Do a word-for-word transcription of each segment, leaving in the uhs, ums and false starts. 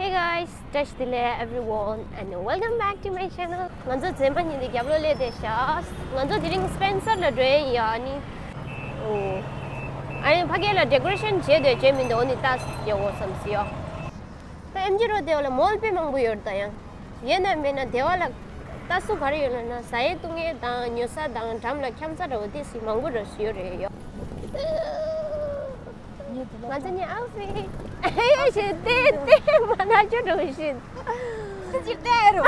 Hey guys, བཀྲ་ཤིས་བདེ་ལེགས། Everyone and welcome back to my channel. ང་ཚོ་རྗེས་མ་ཉིན་དེ་རྒྱབ་ལོགས་སླེབས་བསྡད་ཤག་ང་ཚོ་དེ་རིང་སྤེན་སར་ལ་འགྲོ་ཡིན་ཡ་ནི། ཨོ། ཨ་ནི་ཕ་གི་ལ་ཌེ་ཀོ་རེ་ཤན་བྱེད་འདོད་བྱེད་མི་འདུག་ཨོ་ནི་ཏཱས་རྒྱག་དགོས་བསམ་སི་ཡོ། ད་ཨེམ་ཇི་རོ་དེ་བ་ལ་མོལ་དཔེ་མང་པོ་ཡོད་ད་ཡང་། ཡིན་ན་མིན་ན་དེ་བ་ལ་ད་སུ་ག་རེ་ཡོད་ལ་ན་ཟ་ཡས་བཏུང་ཡས་དང་ཉོ་ས་དང་འགྲམ་ལ་འཁྱམ་ས་འདྲ་བོ་དེ་སི་མང་པོ་འདྲ་སུ་ཡོད་རེད་ཡོ། ང་ཚོ་ནི་ཨའུ་ཕིད་ཨེ་ཡོད་ཞེས་དེ་དེ་མ་ན་ཅོ་འགྲོ་བཞིན། ཅི་ལྟ་རོ།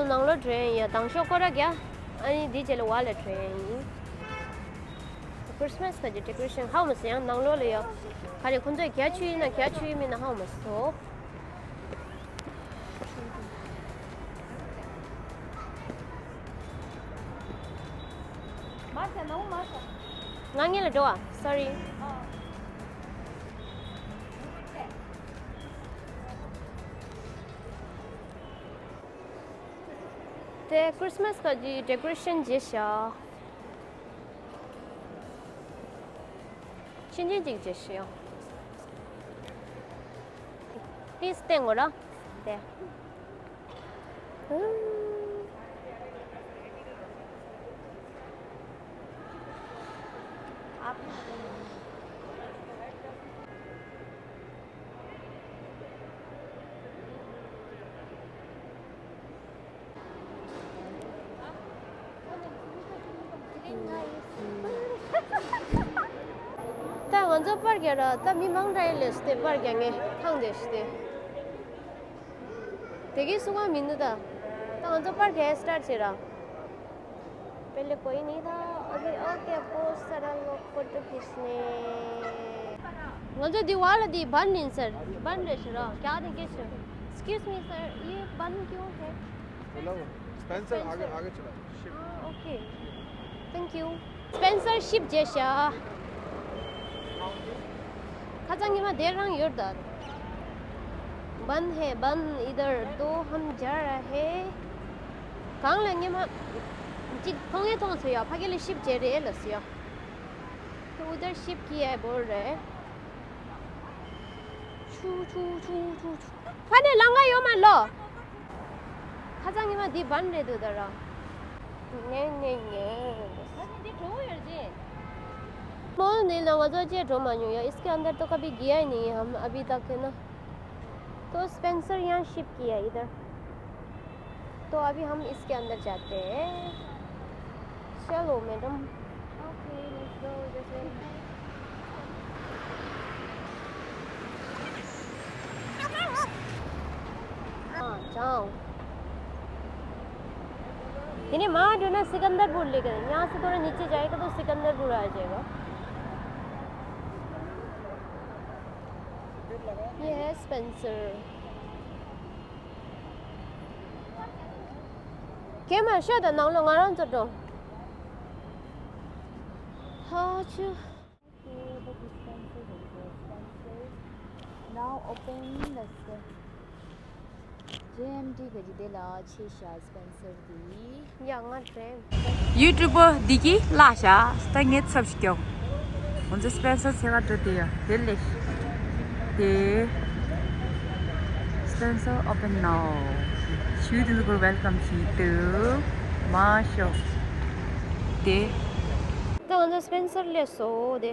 ནང་ལོགས་འགྲོ་ཡས་ཡིན་ཡ། དང་ཤོག་སྐོར་ར་རྒྱག་ཨ་ནི་འདི་རྗེས་ལ་བ་ལ་འགྲོ་ཡས་ཡིན། ཁྲིས་མས་ག་ཅི་ཌེ་ཀོ་རེ་ཤན་ཧ་གོ་མ་སོང་། ཡང་ནང་ལོགས་ལ་ཡོད། ག་རེ་ཁོང་ཚོས་རྒྱ་ཆུ་ཡིན་ན་རྒྱ་ཆུ་ཡིན་མིན་ན་ཧ་གོ་མ་སོང་། མ་ཟ་ནའུ་མ་ཟ། ང་ངེད་ལ་འགྲོ་བ། སོ་རི། དེ་ཁྲིས་མས་ག་ཅི་ཌེ་ཀོ་རེ་ཤན་བྱས་ཤག་ཆུང་ཆུང་ཅིག་བྱས་ཤག་ཡོ། པི་ལིས་བསྟན་དགོས་ར། དེ། ད་ང་ཚོ་པར་རྒྱག་ར། ད་མི་མང་དྲགས་ལས་སྟེ་པར་རྒྱག་ངེས་ཐང་དེ་སྟེ། དེ་གའི་སུ་གང་མི་འདུག་ད། ད་ང་ཚོ་པར་རྒྱག་སི་ཊར་བྱེད་ར། पहले कोई नहीं था, अभी आके बहुत सारा लोग फोटो खींचने। ང་ཚོ་འདི་བ་ལ་འདི་བན་ཡིན་ཟེར། བན་རེད་ཟེར་ར། क्या देंगे सर? Excuse me sir, ये बन क्यों है? बोला वो। स्पेंसर आगे, आगे चला। शिप। हाँ, ओके। Thank you. སྤེན་སར་ཤིབ་བྱས་ཤག་ཁ་སང་ཉི་མ་དེ་རང་ཡོད་ད། बंद है, बंद, इधर तो हम जा रहे हैं। གང་ལ་ཉི་མ་གཅིག་མཐོང་ཡས་མཐོང་སོང་ཡ། ཕ་གི་ལ་ཤིབ་བྱས་རེད་ལ་སོ་ཡ། तो उधर शिप किया है बोल रहे हैं। छू छू छू छू छू। ཕ་ནས་ལང་ག་ཡོད་མ་ལོ། ཁ་སང་ཉི་མ་འདི་བན་རེད་འདུག་ད་ར། ངེ་ངེ་ངེ། ཨ་ནི་འདི་གྲོ་བོ་ཡོད་རེད། मॉल ནས་ལ་ང་ཚོ་ཅིག་འགྲོ་མ་མྱོང་ཡ། इसके अंदर तो कभी गया ही नहीं हम अभी तक, है ना। तो स्पेंसर यहाँ शिप किया है इधर। तो अभी हम इसके अंदर जाते हैं। चलो madam. Okay, let's go this way. हाँ, जाओ। इन्हें वहाँ जो ना सिकंदरपुर लेकर, यहाँ से थोड़ा नीचे जाएगा तो सिकंदरपुर आ जाएगा। ये है स्पेंसर। ཀེ་མ་ཤོད་དང་ནང་ལོགས་ང་རང་ཚོ་འགྲོ། ཧ་ཆུ། Now open the ཇེ་ཨེམ་ཊི་ག་ཇི་དེ་ལ་ཆེ་ཤ་སྤེན་སར་དེ། ཡ་ང་དྲན། ཡུ་ཊུབ་པར་འདི་གིས་བརླག་ཤག་ད་ངས་ཚབ་ཞིག་ཀྱང་། ང་ཚོ་སྤེན་སར་ཚེ་ག་འགྲོ་དེ་ཡ་དེ་ལས་དེ། Spencer open now. ཞུ་དེ་ཚོ་welcome ཞུ་དུ་མ་ཤོག་དེ། ད་ང་ཚོ་སྤེན་སར་སླེབས་སོང་དེ།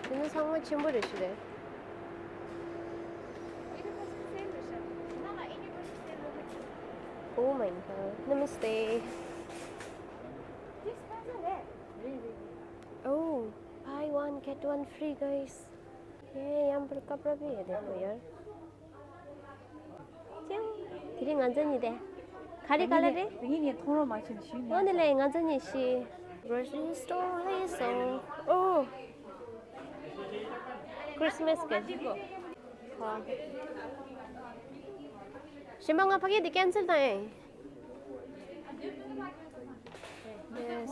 དེ་ནི་ཚང་མ་ཆེན་པོ་རེད་ཤི་རེད། Oh my god. Namaste. Oh, buy one get one free, guys. ये यहाँ पर कपड़ा भी है, देखो यार। क्यों? དེ་རིང་ང་ཚོ་གཉིས་དེ། ག་རེ་ག་ལ་རེད། དེ་གཉིས་ནས་མཐོང་རོགས་མ་བྱེད་ཞུས་ནས། འོ་ནི་ལས་ང་ཚོ་གཉིས་ཤི། Grocery store ལས་སོང་། ཨོ། Christmas གི། ཧ། གཞན་པ་ང་ཕ་གི་དེ་cancel བཏང་ཡ་ཡིན། Yes.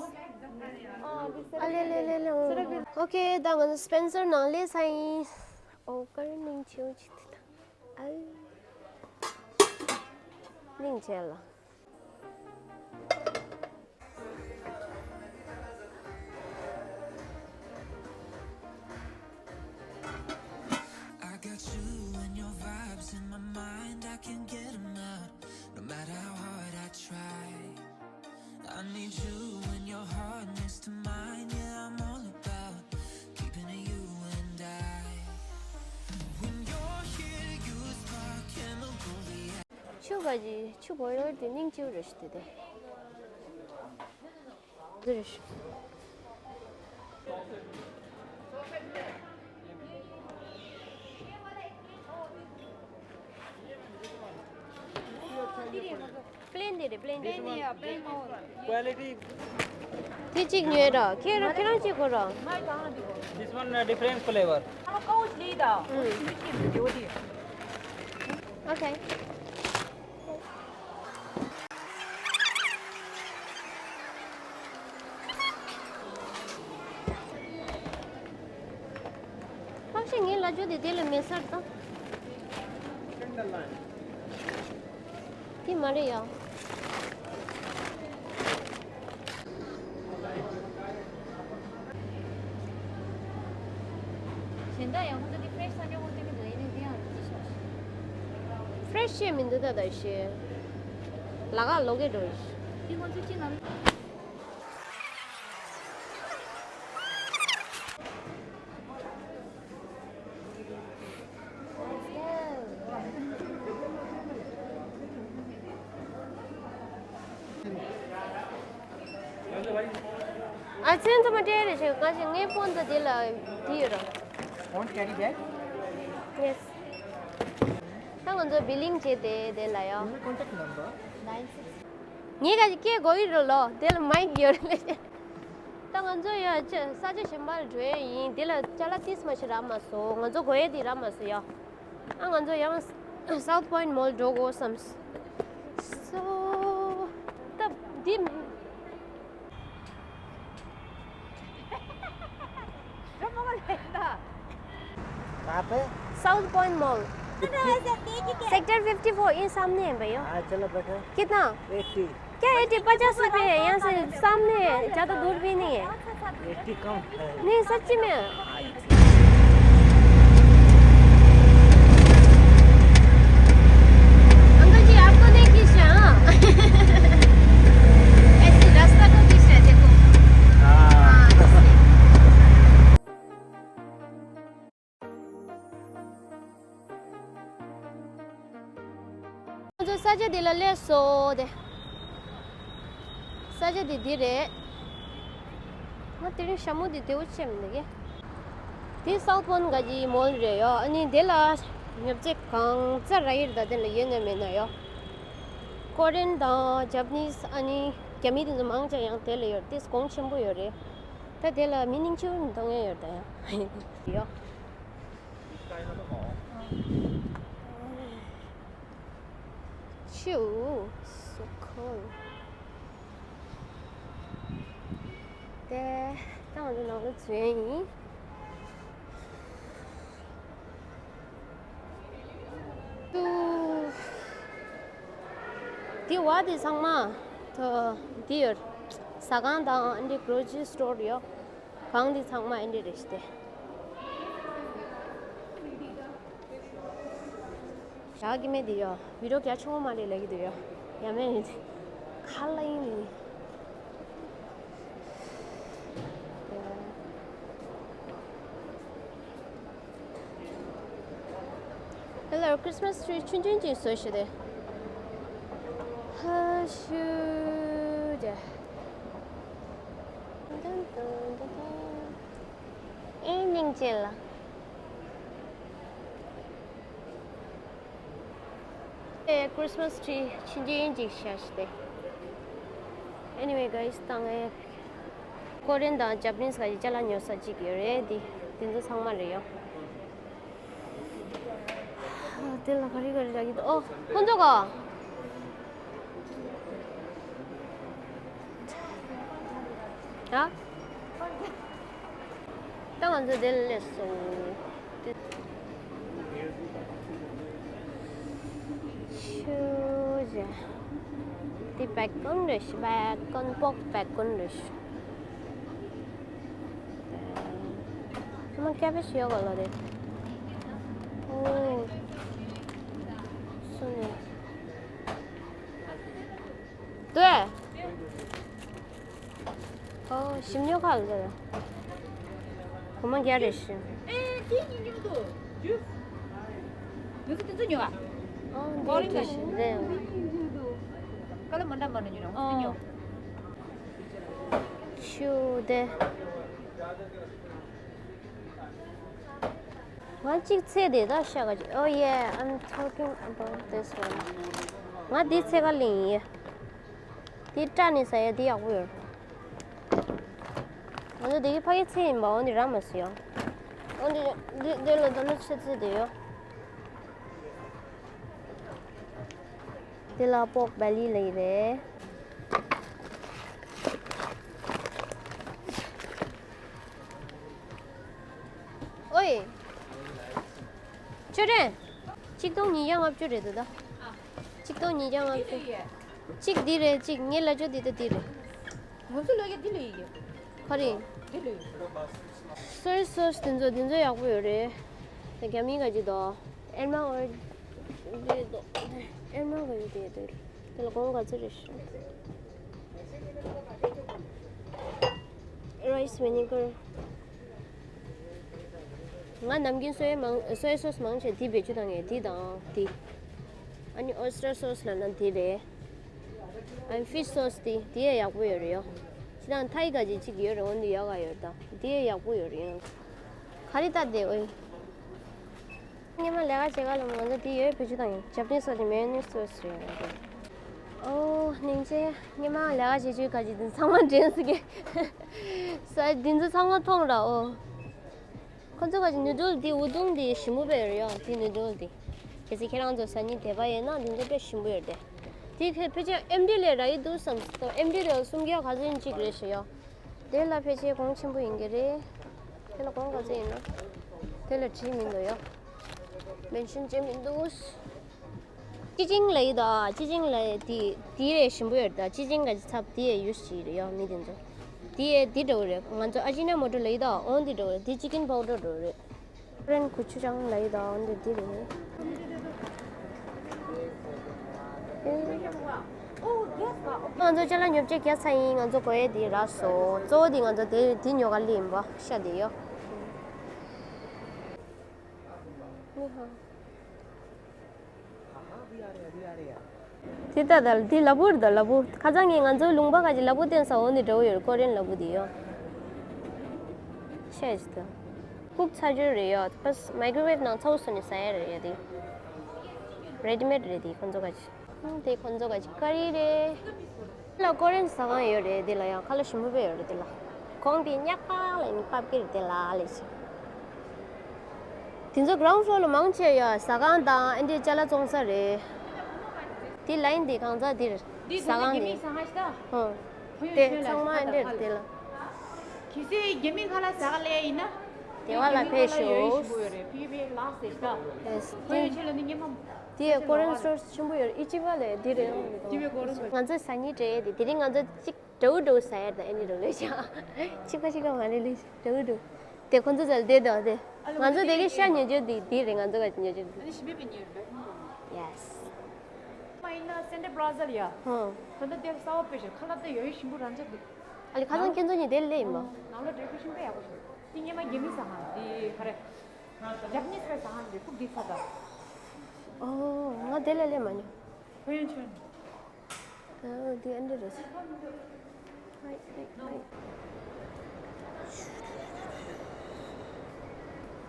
ཨ་ལེ་ལེ་ལེ་ལེ། ཨོ། Okay, ད་ང་ཚོ་སྤེན་སར་ནང་སླེབས་ཚར་ཡིན། ཨོ་ཀར་སྙིང་རྗེ་པོ་ཅིག་ཐུག་ད། ཨ། སྙིང་རྗེ་ལ། ཆུ་ག་ཅི་ཆུ་བོ་ཡོར་དེ་སྙིང་རྗེ་པོ་རེད་ཤག་དེ་དེ། འདི་རེད་ཤག Plain དེ་རེད། Plain དེ། Plain, yeah, plain མོལ། Quality. དེ་གཅིག་ཉོས་ར། ཁྱེད་རང་ཁྱེད་རང་གཅིག་གོ་ར། This one, uh, different flavor. Okay. ལྷག་ཤེས་ངའི་ལ་ཇོ་དེ་དེ་ལ་མེད་སར་དང་། དེ་མ་རེད་ཡ། གཞན་དག་ཡང་ཁོང་ཚོ་དེ་ཕྲེཤ་ས་ཉོ་ཁོང་ཚོ་མི་འདུག་ཡིན་ནའི་དེ་ཡང་ཅི་ཤོག Fresh བཤད་མི་འདུག་ད་ད་ཤེས། ལ་ག་ལོ་གེ་འགྲོ་ཡིན། དེ་ཁོང་ཚོ་ཅི་ལ། ཨ་ཚེ་ཚང་མ་སྤྲད་རེ་ཞིག་ང་ཞིག་ངའི་ཕོན་དུ་དེ་ལ་དེ་ཡོད་ར། Want carry bag? Yes. ད་ང་ཚོ་བི་ལིང་བྱས་ཏེ་དེ་ལ་ཡོད། Your contact number? ངས་ག་ཅིག་སྐད་གོ་ཡི་རོ་ལོ། དེ་ལ་མའིག་ཡོད་རེད་ལེ། ད་ང་ཚོ་ཡ་ཅི་ས་ཆ་གཞན་པར་འགྲོ་ཡས་ཡིན། དེ་ལ་ཅ་ལག་ཏིས་མ་ཞིག་རག་མ་སོང་། ང་ཚོ་དགོས་ཡས་དེ་རག་མ་སོང་ཡ། ཨ་ང་ཚོ་ཡང་South Point Mall འགྲོ་དགོས་བསམ། So ད་འདི། कहाँ पे? South Point Mall। Sector fifty four, ये सामने है भैया। हाँ, चलो बैठो। कितना? एटी। क्या एटी? पचास रुपए है, यहाँ से सामने है, ज़्यादा दूर भी नहीं है। एटी कम है। नहीं, सच्ची में। अंकल जी, आपको नहीं खींचना, हाँ? ऐसे रास्ता को खींचना है, देखो। हाँ। हाँ, इसलिए। ང་ཚོ་ས་ཆ་འདི་ལ་སླེབས་སོང་སྟེ། ས་ཆ་འདི་འདི་རེད། ང་དེ་རིང་ཞྭ་མོ་འདི་བདེ་པོ་བྱས་མི་འདུག་གས། འདི་South Point ག་གི་མོལ་རེད་ཡོ། ཨ་ནི་འདི་ལ་ཉོ་ཆ་གང་ཚ་རག་ཡོད་རེད། ད་དེ་ལ་ཡོད་ན་མེད་ན་ཡོ། ཀོ་རི་ཡན་དང་ཇ་པ་ནིས་ཨ་ནི་རྒྱ་མི་དེ་ཚོ་མང་ཆེ་ཡང་དེ་ལ་ཡོད་རེད། དེ་གོང་ཆེན་པོ་ཡོད་རེད། ད་དེ་ལ་མི་སྙིང་རྗེ་པོ་མཐོང་ཡ་ཡོད་རེད་ད་ཡ། ཡོ། Chew. So cool. དེ་ད་ང་ཚོ་ནང་ལ་འཛུལ་ཡ་ཡིན། ཏུ། འདི་བ་འདི་ཚང་མ་ད་འདི་ཡོད། ཟ་ཁང་དང་འདི་grocery store ཡོད། གང་འདི་ཚང་མ་ཨེ་འདྲ་རེད་ཤི་སྟེ། ཞག་གི་མེད་འདི་ཡོ། བི་ཌིའོ་རྒྱ་ཆུང་མ་རེད་ལབ་ཀྱི་འདུག་ཡོ། ཡ་མེད་རེད། ཁ་ལ་ཡིན་ནི། Hello, Christmas tree ཆུང་ཆུང་ཅིག་བཟོས་ཤི་སྟེ། ཧ་ཤུ་ཇ། ཨེ་སྙིང་རྗེ་ལ། ཨེ་Christmas tree ཆུང་ཆུང་ཅིག་བཞག་ཤི་སྟེ། Anyway, guys, ད་ངས་ཀོ་རི་ཡན་དང་ཇ་པ་ནིས་ག་ཅིག་ཅ་ལག་ཉོ་ས་ཅིག་ཡོད་རེད། འདི་འདི་ཚོ་ཚང་མ་རེད་ཡོ། དེ་ལ་ག་རེ་ག་རེ་རག་གི་འདུག་ཨོ། ཁོང་ཚོ་ག་ཨ། ད་ང་ཚོ་དེ་ལ་སླེབས་སོང་། དེ་ཆུ་ཇ། དེ་བེ་ཀོན་རེད་ཤི། བེ་ཀོན། པོག་བེ་ཀོན་རེད་ཤི། ཚང་མ་ཀེ་བེཇ་ཡོད་ག་ལ་རེད། ཨོ། སོ་ནི། ལྟོས། ཨོ། ཞིམ་ཉོ་ག་ལ་རེད། སྒོར་མོ་བརྒྱ་རེད་ཤི། ཨེ། དེ་གཉིས་མཉམ་དུ་ཇུས། ང་ཚོ་དེ་ཚོ་ཉོ་བ། འདི་ཀོ་རིང་ལ་ཀྲི་ཤིན་རེད། ཀ་ལ་མ་འདྲ་མ་འདྲ་ཉོ་རང་སི་ཉོ། ཆུ་དེ། ང་གཅིག་ཚེ་དེ་ད་ཤ་ག་ཅིག Oh yeah, I'm talking about this one. ང་འདི་ཚེ་ག་ལིང་ཡིན། འདི་སྐྲ་ནི་ཟ་ཡ་འདི་ཡག་པོ་ཡོད། ང་ཚོ་དེ་གི་ཕ་གི་ཚེ་ཡིན་པ་འོ་འདི་ར་མ་སུ་ཡོང་། འོ་འདི་འདི་འདི་ལ་ད་ནི་ཆེ་ཚེ་དེ་ཡོད། འདི་ལ་པོག་བེ་ལི་ལི་རེད། ཨོའི། ཅོ་ཅན། ཆིག་སྟོང་ཉིས་བརྒྱ་ལྔ་བཅུ་རེད་འདུག་ད། ཆིག་སྟོང་ཉིས་བརྒྱ་ལྔ་བཅུ། གཅིག་འདི་རེད། གཅིག་ངའི་ལ་ཅོ་འདི་ད་འདི་རེད། ང་ཚོ་ལོ་ཡ་འདི་ལོ་ཡི་ཡོད། ག་རེ། འདི་ལོ་ཡི། སོའི་སོ་སི་དེ་ཚོ་དེ་ཚོ་ཡག་པོ་ཡོད་རེད། དེ་རྒྱ་མིའི་ག་ཅིག་དོ། ཨེར་མ་འོ། འདི་དོ། ཨེར་མ་ག་ཡོད་དེ་དེ། དེ་ལ་གོང་ག་ཚོད་རེད་ཤག Rice vinegar. ང་ནམ་རྒྱུན་སོའི་མང་སོའི་སོ་སི་མང་ཆེ་འདི་བེད་སྤྱོད་བཏང་ངས་འདི་དང་འདི། ཨ་ནི་ཨོ་སི་ཊར་སོ་སི་ལབ་ན་འདི་རེད། ཨ་ནི་ཕིཤ་སོ་སི་འདི་འདི་ཡ་ཡག་པོ་ཡོད་རེད་ཡོ། ཅི་དང་ཐའི་ག་ཅིག་ཅིག་ཡོད་རེད་འོ་འདི་ཡག་ག་ཡོད་ད། འདི་ཡ་ཡག་པོ་ཡོད་རེད་ཡོ། ག་རེ་ལྟ་དེ་ཨོའི། སྔོན་མ་ལས་ཀ་བྱེད་ག་ལ་ང་ཚོ་འདི་ཡོད་བེད་སྤྱོད་བཏང་ཡོད། ཇ་པ་ནི་སི་སོ་སི་མེ་ཡོ་ནེ་སི་སོ་སི་རེད་ཡོད་རེད། ཨོ་སྙིང་རྗེ། སྔོན་མ་ལས་ཀ་བྱེད་བྱེད་ག་ཅིག་འདི་ཚང་མ་འདྲེན་སི་གེ་ས་འདི་ཚོ་ཚང་མ་མཐོང་ར་ཨོ། ཁོ་ཚོ་ག་ཅིག་ནུ་ཌལ་འདི་ཨུ་དུང་འདི་ཞིམ་པོ་དཔེ་ཡོད་རེད་ཡ། འདི་ནུ་ཌལ་འདི། གལ་སྲིད་ཁྱེད་རང་ཚོ་ཟ་སྙིང་འདོད་པ་ཡོད་ན་འདི་ཚོ་དཔེ་ཞིམ་པོ་ཡོད་རེད། འདི་ཁྱེད་ཕལ་ཆེར་ཨེམ་ཌི་ལས་རག་གི་འདུག་བསམ་སོ། ཨེམ་ཌི་ལས་སུམ་བརྒྱ་ག་ཚོད་ཡིན་གཅིག་རེད་ཞུ་ཡ། དེ་ལ་ཕལ་ཆེར་གོང་ཆེན་པོ་ཡིན་གྱི་རེད། དེ་ལ་གོང་ག་ཚོད་ཡིན་ན། དེ་ལ་བྲིས་མི་འདུག་ཡ། མེན་ཤོན་བྱས་མི་འདུག་ཅི་ཅིང་ལ་ཡི་ད། ཅི་ཅིང་ལ་ཡི་དེ་དེ་རེད་ཞིམ་པོ་ཡོད་ད། ཅི་ཅིང་ག་ཚབ་དེ་ཡི་ཡུས་ཅི་རེད་ཡ་མི་དེ་ཚོ། དེ་ཡི་དེ་འདྲ་བོ་རེད། ང་ཚོ་ཨ་ཇི་ན་མོ་ཊོ་ལ་ཡི་ད་འོང་དེ་འདྲ་བོ་རེད། དེ་ཅི་ཀིན་པའུ་ཌར་འདྲ་བོ་རེད། ཀོ་རེན་གོ་ཆུ་ཅང་ལ་ཡི་ད་འོང་དེ་དེ་རེད། ང་ཚོ་ཅ་ལག་ཉོ་ཆ་རྒྱག་ཚར་ཡིན། ང་ཚོ་གོ་ཡས་དེ་རག་སོང་། གཙོ་བོ་དེ་ང་ཚོ་དེ་དེ་ཉོ་ག་སླེབས་ཡིན་པ་ཤ་དེ་ཡོ། དེ་ལྟ་ད་དེ་ལ་བུར་ད་ལ་བུ་ཁ་སང་ངས་ང་ཚོའི་ལུང་པ་ག་ཅིག་ལ་བུ་བསྟན་ས་འོ་འདི་འདྲ་བོ་ཡོད། ཀོ་རེན་ལ་བུ་དེ་ཡོ། ཤེས་ད། ཀུག་ཚར་རྒྱུ་རེད་ཡོད། པས་མའི་ཀྲོ་ཝེབ་ནང་ཚ་བོ་བཟོས་ནས་ཟ་ཡ་རེད་ཡོད་དེ། རེ་ཌི་མེཌ་རེད་དེ་ཁོ་ཚོ་ག་ཅིག་ཨང་དེ་ཁོ་ཚོ་ག་ཅིག་ཀ་རི་རེད། ལ་ཀོ་རེན་ཟ་ཁང་ཡོད་རེད་དེ་ལ་ཡང་ཁ་ལག་ཞིམ་པོ་དཔེ་ཡོད་རེད་དེ་ལ། གོང་དེ་ཉག་པ་ལ་ཡིན་པབ་ཀེ་རེད་དེ་ལ་ལས་ཅི། དེ་ཚོ་གྷི་རའུན་ཌི་ཕི་ལོར་ལ་མང་ཆེ་ཡོད། ཟ་ཁང་དང་ཨེ་འདྲའི་ཅ་ལག་བཙོང་ས་རེད། དེ་ལ་ཡིན་དེ་གང་ཟག་དེར་འདི་ཟ་ཁང་དེ་ཟ་ཁང་ཞིག་ད། ཧོ། ཁོ་ཡོད་དེ་ཆོས་ལ་ཚང་མ་ཨེ་འདྲ་རེད་དེ་ལ། གལ་སྲིད་རྒྱ་མི་ཁ་ལག་ཟ་ག་ལས་ཡིན་ན། དེ་བ་ལ་ཕེབས་ཤོག་ཡོད་རེད་ཕི་བི་ལགས་ཟེར་ད། ཡེས་ཁོ་ཡོད་ཆོས་ལ་ནི་སྙེ་མ། དེ་ཀོ་རེན་སི་ཊོར་ཆེན་པོ་ཡོད་རེད། ཨི་ཅི་བ་ལས་དེ་རེད། དེ་བས་ཀོ་རེན་སི་ཊོར། ང་ཚོ་ཟ་སྙིང་བྲལ་ཡས་དེ་དེ་རིང་ང་ཚོ་གཅིག་འདྲ་བོ་འདྲ་བོ་ཟ་ཡས་དང་ཨེ་འདྲ་འདྲ་བོ་ལས་ཤག་གཅིག་པ་གཅིག་པ་མ་རེད་ལས་འདྲ་བོ་འདྲ་བོ། དེ་ཁོ་ཚོ་ཟ་ལ་དེ་དང་དེ། ང་ཚོ་དེ་གི་ཤ་ཉོ་རྒྱུ་དེ་དེ་རེད། ང་ཚོ་ག་ཉོ་རྒྱུ་དེ། ཨ་ནི་ཞིམ་པའི་ཉོ་རེད་པས། ཡེས། མ་ཡིན་ན་སེན་ཊར་པ་ལ་ཛ་ལ་ཡ། ཧོ། ད་ལྟ་དེར་གསར་པ་སྤེལ་ཤག་ཁ་ལག་དེ་ཡོད་ཡོད་ཞིམ་པོ་རང་ཅག་འདུག་ཨ་ལི་ཁ་སང་ཁྱེད་ཚོ་གཉིས་དེར་སླེབས་ཡིན་པ། ནང་ལ་འབྲས་བུ་ཤིང་པ་ཡག་པོ་ཞིག་འདི་སྔོན་མ་རྒྱ་མི་ཟ་ཁང་འདི་ག་རེ། ཇ་པ་ནི་སི་པའི་ཟ་ཁང་འདི་ཁུག་འདི་ཚ་ད། ཨོ། ང་དེ་ལ་སླེབས་མ་མྱོང་། ཁོ་ཡང་ཆོན། ཨོ་འདི་ཨ་འདྲ་རེད།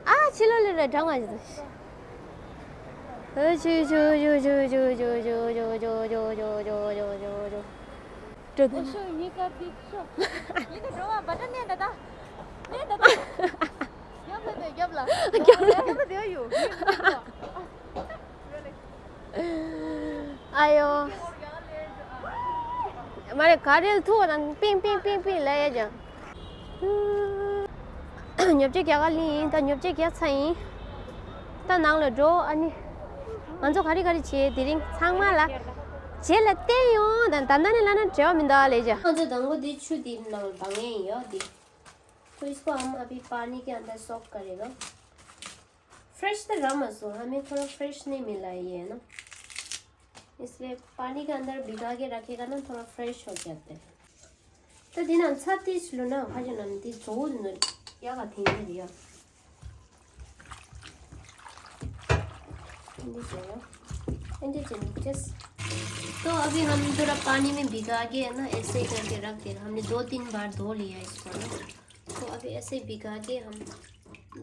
ཨ་ཕྱི་ལོགས་ལ་ར་གྲང་བ་ཞིག་འདུག་ཨ་ཆུ་ཆུ་ཆུ། འགྲོ་དོན། ཤོ་ཡི་ཀ་པི་ཤོ། ཡི་ཀ་འགྲོ་བ་བ་ཏྲ་ནས་ད་ད། ནས་ད་ད། རྒྱབ་ལ་ནས་རྒྱབ་ལ། རྒྱབ་ལ། རྒྱབ་ལ་དེ་ཡོད། ཨ་ཡོ། མ་རེད་ག་རེ་ཐུག་དང་པིང་པིང་པིང་པིང་ལབ་ཡ་ཅང་། ཉོ་ཆ་རྒྱག་ག་ལིང་ཡིན། ད་ཉོ་ཆ་རྒྱག་ཚར་ཡིན། ད་ནང་ལ་འགྲོ། ཨ་ནི། ང་ཚོ་ག་རེ་ག་རེ་བྱེད་དེ་རིང་ཚང་མ་ལ། རྗེས་ལ་བསྟན་ཡོང་། ད་ད་ནི་ལ་ན་འབྲེལ་བ་མི་འདུག་ལས་ཀྱང་། ང་ཚོ་དང་པོ་འདི་ཆུ་འདི་ནང་ལ་བཏང་ཡས་ཡིན་ཡོད་འདི། तो इसको हम अभी पानी के अंदर सॉक करेगा। फ्रेश तो रम असो हमें थोड़ा फ्रेश नहीं मिला है ये ना, इसलिए पानी के अंदर भिगा के रखेगा ना, थोड़ा फ्रेश हो जाते हैं। ད་འདི་ནང་ཚྭ་ཏིས་ལུ་ན་ཁ་ཅིག་ནང་འདི་བཙོ་བོ་འདི་ནང་ཡག་ག་ཐིང་འདི་རེད་ཡ། འདི་བཟོ་ཡ། एंड चलिए, जस्ट तो अभी हम थोड़ा पानी में भिगा के, है ना, ऐसे ही करके रख देगा। हमने दो तीन बार धो लिया इसको ना। तो अभी ऐसे ही भिगा के हम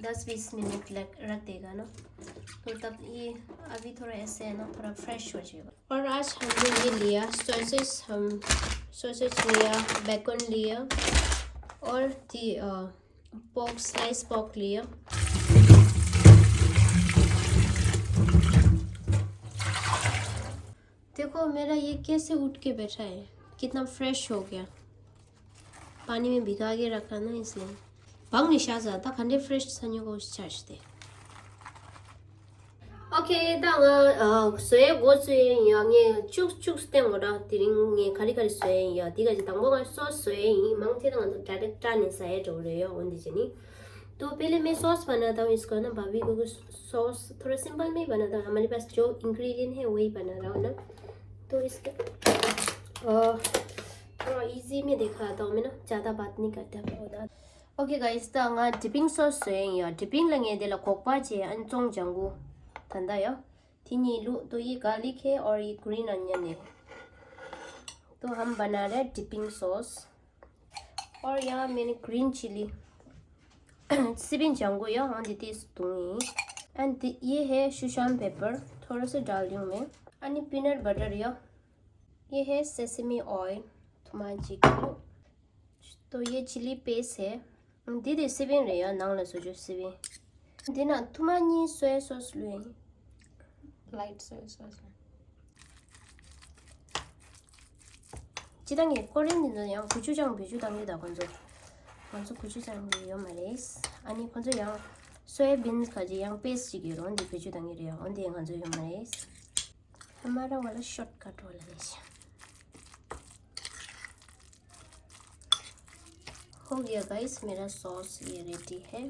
दस बीस मिनट लग रख देगा ना। तो तब ये अभी थोड़ा ऐसे है ना, थोड़ा फ्रेश हो जाएगा। और आज हमने ये लिया सॉसेज, हम सॉसेज लिया, बेकन लिया और दी पोर्क, स्लाइस पोर्क लिया। देखो मेरा ये कैसे उठ के बैठा है, कितना फ्रेश हो गया। पानी में भिगा के रखा ना इसलिए। भाग नहीं शाह था, खंडे फ्रेश था, को चार्ज थे। ཨོ་ཁེ། ད་ང་ཨ་བཟོ་ཡས་འགོ་བཙུགས་ཡིན་ཡ། ངས་ཅུག་ཅུག་བསྟན་དགོས་ར། དེ་རིང་ངས་ག་རེ་ག་རེ་བཟོ་ཡས་ཡིན་ཡ། དེ་ག་ཅིག་དང་པོ་ང་སོ་སི་བཟོ་ཡས་ཡིན། མང་ཆེ་ད་ང་ཚོ་ཌའི་རེག་ཊི་ནས་ཟ་ཡས་འགྲོ་གི་རེད་ཡ། འོན་ཏེ་བྱས་ནི། तो पहले मैं सॉस बनाता हूँ इसका ना। भाभी को सॉस थोड़ा सिंपल में ही बनाता हूँ। हमारे पास जो इंग्रेडिएंट है वही बना रहा हूँ ना। तो इसका अ, थोड़ा इजी में दिखाता हूँ मैं ना, ज़्यादा बात नहीं करते हम लोग ना। ཨོ་ཁེ་གྷའི་སི། ད་ང་ཌི་པིང་སོ་སི་བཟོ་ཡིན་ཡ། ཌི་པིང་ལ་ངས་དེ་ལ་སྒོག་པ་བྱས། ཨན་ཙོང་ལྗང་གུ་ད་ད་ཡ། དེ་གཉིས་བླུགས། तो ये गार्लिक है और ये ग्रीन अनियन है। तो हम बना रहे हैं डिपिंग सॉस। और यहाँ मैंने ग्रीन चिली, སི་པན་ལྗང་གུ་ཡ། འོན་ཏེ་དེ་བརྡུངས་ཡིན། एंड ये है शुशान पेपर, थोड़ा सा डाल रही हूँ मैं। अनि पीनट बटर ཡ། ये है सेसमी ऑयल, ཐུར་མ་གཅིག་གི། तो ये चिली पेस्ट है। འདི་དེ་སི་པན་རེད་ཡ། ནང་ལ་བཟོ་རྒྱུ་སི་པན། འདི་ན་ཐུར་མ་གཉིས་སོའི་སོ་སི་བླུགས་ཡིན། ལའིཊ་སོའི་སོ་སི། སྤྱིར་བཏང་གི་ཀོ་རི་ཡན་འདི་ཚོ་ཡང་གོ་ཆུ་ཅང་བེད་སྤྱོད་བཏང་གི། ད་ཁོང་ཚོ། ང་ཚོ་གོ་ཆུ་ཅང་གི་ཡོད་མ་རེད། ཨ་ནི་ཁོང་ཚོ་ཡང་སོའི་བིན་ཁ་ཅིག་ཡང་པེ་སི་ཅིག་ཡོད་རུང་འདི་བེད་སྤྱོད་བཏང་གི་རེད་ཡ། འོན་ཏེ་ང་ཚོ་ཡོད་མ་རེད། हमारा वाला शॉर्टकट वाला है। हो गया गाइस, मेरा सॉस ये रेडी है।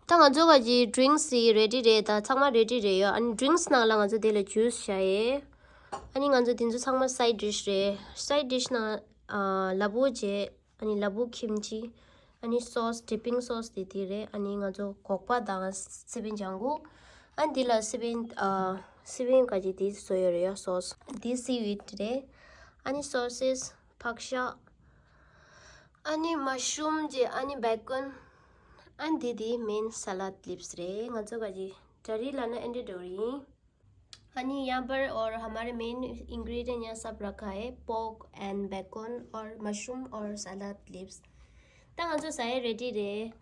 ད་ང་ཚོ་ག་ཅི་ཌི་རིང་སི་ཡི་རེ་ཌི་རེད། ད་ཚང་མ་རེ་ཌི་རེད་ཡ། ཨ་ནི་ཌི་རིང་སི་ནང་ལ་ང་ཚོ་དེ་ལ་ཇུས་བཞག་ཡས། ཨ་ནི་ང་ཚོ་དེ་ཚོ་ཚང་མ་སའིཌ་ཌིཤ་རེད། སའིཌ་ཌིཤ་ནང་ཨ་ལ་ཕུག་བྱས། ཨ་ནི་ལ་ཕུག་ཁིམ་ཆི། ཨ་ནི་སོ་སི། ཌི་པིང་སོ་སི་དེ་དེ་རེད། ཨ་ནི་ང་ཚོ་སྒོག་པ་དང་སི་པན་ལྗང་གུ། ཨ་ནི་དེ་ལ་སི་པན་ཨ་སི་པན་ག་ཅི་དེ་བཟོ་ཡོད་རེད་ཡ། སོ་སི། དེ་སི་ཝིཌ་རེད། ཨ་ནི་སོ་སིས། ཕག་ཤ། ཨ་ནི་མ་ཤུམ་གྱི། ཨ་ནི་བེ་ཀོན། ཨ་ནི་དེ་དེ་མེན་ས་ལད་ལིབས་རེད། ང་ཚོ་ག་ཅི་ཀ་རི་ལབ་ན་ཨེ་འདྲ་འགྲོ་ཡིན། ཨ་ནི यहाँ पर और हमारे मेन इंग्रेडिएंट यहाँ सब रखा है, पोर्क एंड बेकन और मशरूम और सलाद लीव्स। ད་ང་ཚོ་ཟ་ཡས་རེ་ཌི་རེད།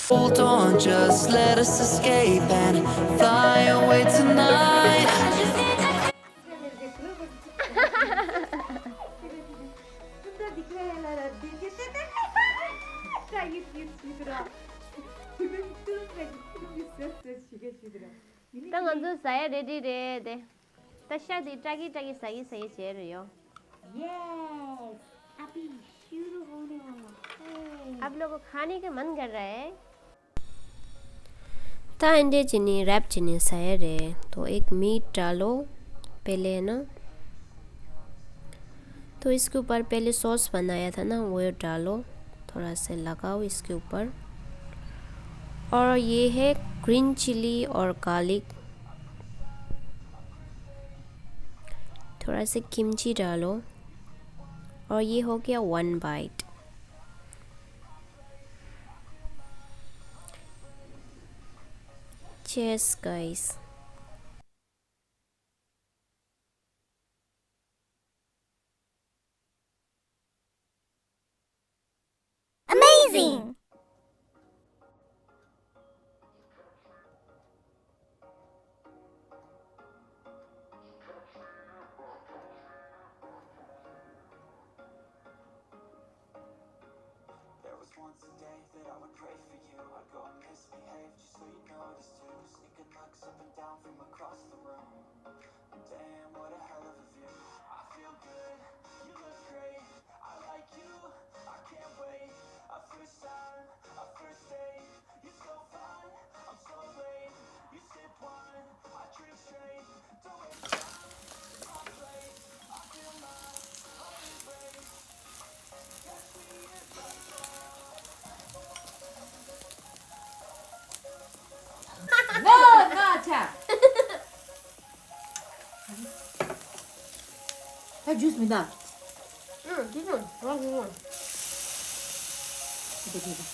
Hold on, just let us escape and fly away tonight. ད་ང་ཚོ་ཟ་ཡ་རེ་ཌི་རེད་དེ། ད་ཤ་དེ་ཀྲ་ཀི་ཀྲ་ཀི་ཟ་གི་ཟ་གི་བྱས་རེད་ཡོ། यस, अभी शुरू होने वाला है। आप लोग को खाने का मन कर रहा है? ད་ཨེ་འདྲས་བྱས་ནས་རེབ་བྱས་ནས་ཟ་ཡ་རེད། तो एक मीट डालो पहले, है ना। तो इसके ऊपर पहले सॉस बनाया था ना, वो डालो, थोड़ा सा लगाओ इसके ऊपर। और ये है ग्रीन चिली और गार्लिक, थोड़ा सा किमची डालो। और ये हो गया one byte. Cheers, guys. Amazing! There was once a day that I would pray for you. I'd go and misbehave just so you notice too. Sneaking looks up and down from across the room. Damn, what a hell of a view. I feel good, you look great. I like you, I can't wait. A first time ད་ཇུས་མི་འདུག་ཨ། ཨུ། དེ་ནི་རང་གི་ངོ་། དེ་དེ་དེ།